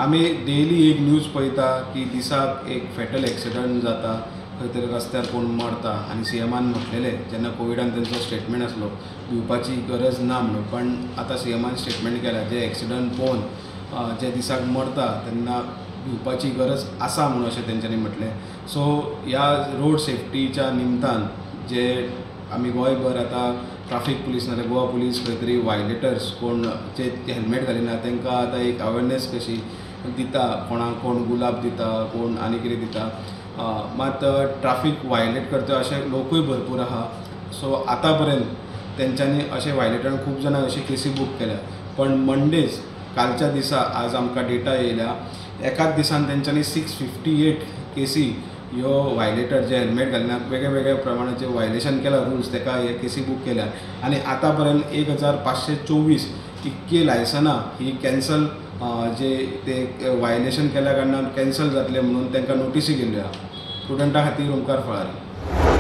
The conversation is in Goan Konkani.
आमी डेली एक न्यूज पळयता की दिसाक एक फेटल एक्सिडंट जाता, खंय तरी रस्त्यार कोण मरता आनी सीएमान म्हटलेलें जेन्ना कोविडान तेंचो स्टेटमेंट आसलो भिवपाची गरज ना म्हणून, पण आतां सीएमान स्टेटमेंट केला जे एक्सिडंट पळोवन जे दिसाक मरता तेन्ना भिवपाची गरज आसा म्हणून अशें तेंच्यांनी म्हटलें. सो ह्या रोड सेफ्टीच्या निमतान जे आमी गोंयभर आतां ट्राफीक पुलीस नाजाल्यार गोवा पुलीस खंय तरी वायलेटर्स कोण जे हेल्मेट घालिना तांकां आतां एक अवेरनेस कशी दिता, कोणाक कोण गुलाब दिता, कोण आनी कितें दिता, मात ट्राफीक वायलेट करता अशे लोकूय भरपूर आहा. सो आतां पर्यंत तेंच्यांनी अशे वायलेटरान खूब जाणां अशी केसी बूक केल्या, पण मंडेज कालच्या दिसा आज आमकां डेटा येयल्या एकाच दिसान तेंच्यांनी 658 केसी ह्यो वायलेटर जे हेल्मेट घालिना वेगळे वेगळे प्रमाणाचे वायलेशन केला रुल्स तेका हे केसी बूक केल्या आनी आतां पर्यंत 1524 इतकी लायसनां ही कॅन्सल जे ते वायलेशन केल्या कारणान कॅन्सल जातले म्हणून तांकां नोटीसी गेल्ल्यो आहा. स्टुडंटा खातीर ओंकार फळारी.